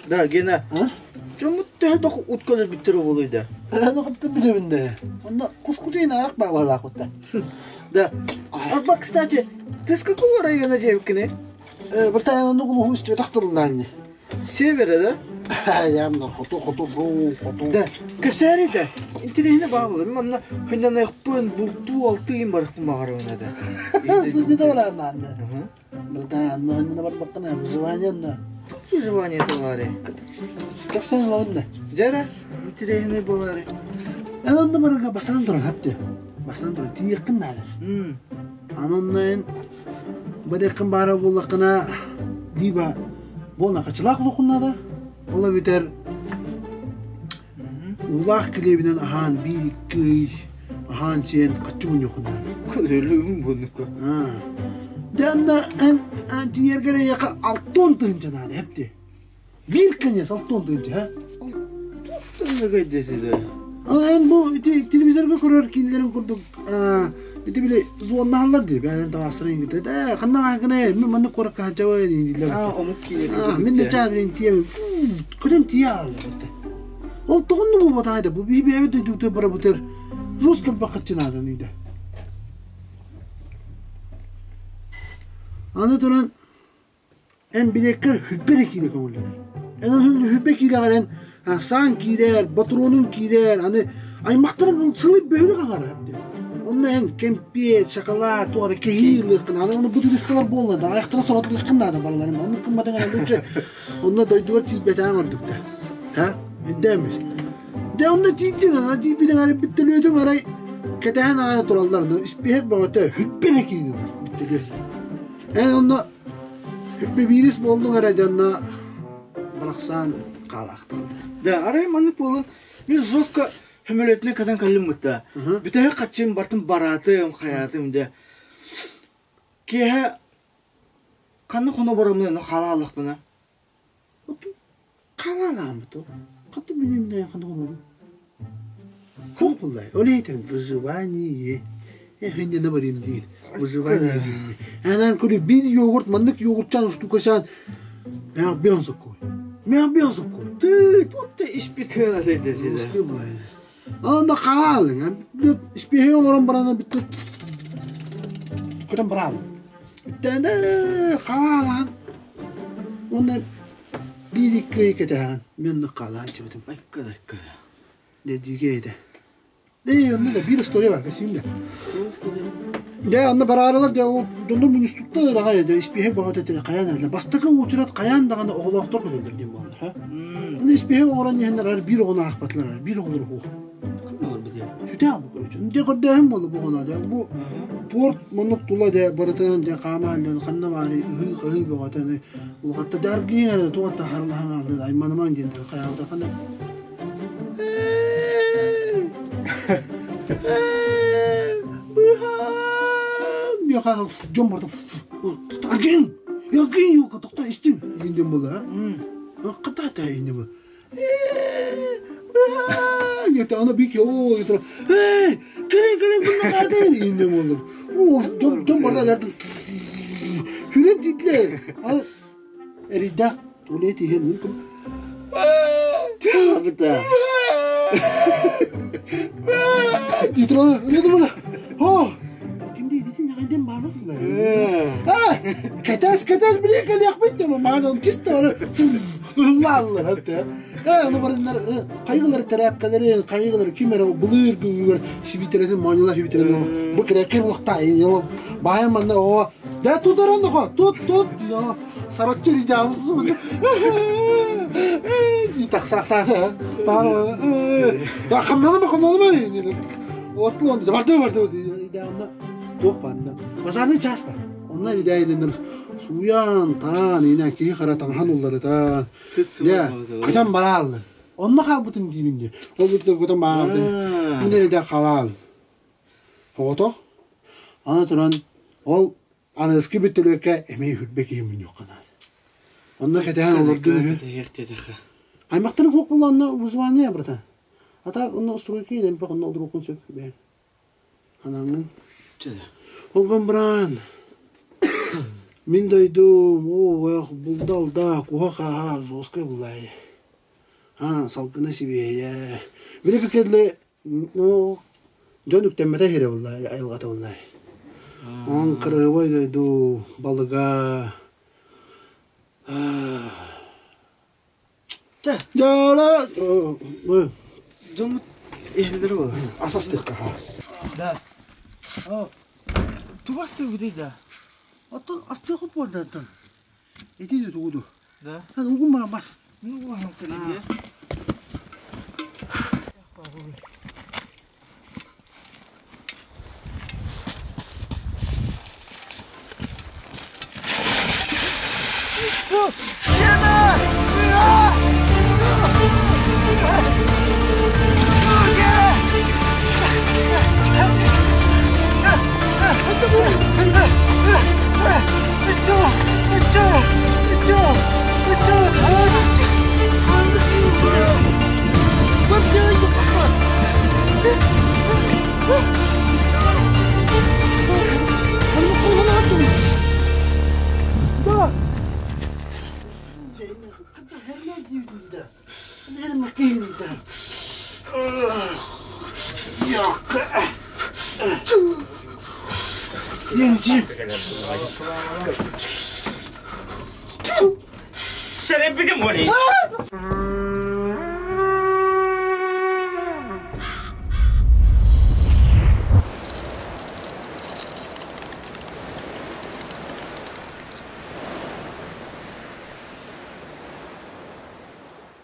Да, Гена, дьоммут төһө ут көрөрбүттэр буолуй да? Аны билэбин да. Онно кускутуйун аах баалаахпыт да. Да. Арба, кстати, ты с какого района девкины? Быртайанны улуһу истибэтэх тыллаанньы. Севера, да? Явно хоту хоту бу хоту. Да. Кэпсээри да. Интересно баалар. Манна хыннаныахпын, бултуу алтыйын барахпын баҕарабын да. Сынньыта барааннаанна. Братан, анна барбаккына выживание да. Выживание товары. Кэпсээн ылабын да. Дьара, интересный болары. Эн онно барарга бастан туран хапты. Бастан туран тиийэххин наада. Аны онно эн барыаххын баара буоллаххына либо буолна хачылаах улукун наада. Ол эбэтэр Уулаах килиэбинэн аһаан биир-икки ый аһаан-сиэн хаччы мунньуоххун наада. Өлүгүм буоннукку. Дьэ онно эн тиийэргэр эйиэхэ алтон тыһыынча наада эпти. Биир конец алтон тыһыынча һэ? Алтон дэтилэр. Эн бу ити телевизорга көрөр киинэлэрин курдук ити били зоннаһаллар дии бэйэн табаастарын иҥитэ ээ ханна баҕаргына мин маннык куоракка сылдьабын дииллэр. Аа омук киинэтин Мин да чаа билин тиийэбин көтөн тиийэ хааллар Ол тоҕонно буолбатаҕай да бу биһи бэйэбит дойдубутугар барабытыгар жестко элбэх нааданы ыйда. Аны туран эн билиэккэр хүрбэ эрэ киилэ көҥүллэнэр. Эн ол хүрбэ киилэҕэр эн саан киирэр, ботуруонуҥ киирэр, аны аймахтарыҥ сылый бөһүлүк аҥара Онно эн кэмпиэт, шоколад, туох эрэ кэһии ылыаххын, аны ону бытырыскалар буолла да, айахтара сабатыаххын наада барыларын. Оннук гымматыҥ эрэ лучше Онно дойдугар тиийбэтэҕиҥ ордук да. Ха? Өйдөөммүс. Дьэ онно тиийдиҥ, ана тиийбитиҥ арай бүттэлүөтүҥ арай кэтэһэн аҕай тураллар, но испииһэк бөҕөтө хүппэ эрэ киинин бүттэлүөт. Эн онно хүппэ биирис буоллуҥ эрэ дьэ онно барахсан хаалаахтаҕын. Да, арай маннык буолан мин жестко сөмөлүөтүнэн кэтэн кэллим бытта. Бүтэһик хаччым бартын бараатым, хайаатым дьэ. Киэһэ Ханна хоно бараммын ону хаалааллахпына Хаалаалааммыт ол. Хата билиим ханна хонору. Туох буллай? Ол этэн выживание. Эхиннene барayım değil. Выживание диир. Энэн көрү bir йогурт маннык йогуртчан штукачан мен бен соккой. Мен бен соккой. Ты тут ты испитена сейдесиде. Русский булай. Анда хаалыҥ. Испиэһи оҥорон баран бүттэ көтөн бараалын. Бүттээнэ хаалаан уонна биир-икки ый кэтэһэҕин мин оннук хаалаан иччибитим. Айкка айкка. Дьэ этэ. Ээ, онно да биир история бар, кэсиим да. Дьэ, онно бараарылар дьэ ол дьоннор мунньустуттар аҕай дьэ испиэһэк бөҕөтө этэ хайаан эрэллэр. Бастакы уочарат хайаан даҕаны оҕолоохтор көтөллөр диэн буолаллар ха. Аны испиэһэк оҥорон иһэннэр арай биир оҕону аахпатылар арай биир оҕолору суох. Сүтээх бу короче. Дьэ көрдөөһүн буолла бу оҕону дьэ бу порт муннук тула дьэ барытынан дьэ хаамаан дьон ханна баарый ыһыы-хаһыы бөҕөтө аны улахатта дьаргыйыҥ эрэ туохта харылаһан хаалла айманымаҥ диэн хайаабыта ханна Быһаан! Дьон барыта Аргыйыҥ! Аргыйыҥ юлка тохтоо истиҥ! диэн буолла Хата инде бу Быһаан! Ана бик оо Эй! Кэлин кэлин бунна хаатын инде буолла Дьон барыта Хүрэн тиийдилэр Эрийдээх туалет иһэн мүмкүн Быта. Кэтэс, кэтэс, биле кэлиэхпит диэн маан чисто ыллааллар этэ. Ээ, аны барыннар хайгылар тэрээпкэлэрин, хайгылар ким эрэ былыр күнгүгэр сибиитэрэтин моонньулар сибиитэрин бу кирээккэ булахтаа баайан манна оо да тутаран тут тут Сараччы илдьаабыт тахсаахтаата хамналама хамналама отту барды барды онно туох баанна пожарный час бар онно идэйденнер сууян тараан инэ киһи хара таҥаһан улларытан көтөн барааллы онно хаалбытым диибин дии ол бүтэ көтөн бараалды мин эрэ халаал оҕотох аны туран ол Аныгыскы бүттүлүөккэ эмиэ үрбэ киһи мунньуохха наада. Онно кэтэһэн олордун үһү. Аймахтарын суох буолла онно выживание, братан. А так онно стройка элбэх онно олоруоххун сөп бэйэҥ. Ханаҥҥын. Огон бран. Мин дойдум, оо, булда-алда, куһа-хааһа жесткай буллаайы. Аа, салгына сибиэһийэ. Били кэллэ, ну, дьон үктэммэтэ иһирэ буллаайы, айылҕата буллаайы. Он кырыыбай дойду балыга. Чэ. Дьола, Дьоммут иһэллэрэ буолла. Ас астыахха. Да. Тугу астыыбытый да? Оттон астыахпыт буолда Ити де тугу Да. Угун баран бас. Ну, угун кэлин Сэрэйбитим буолуй.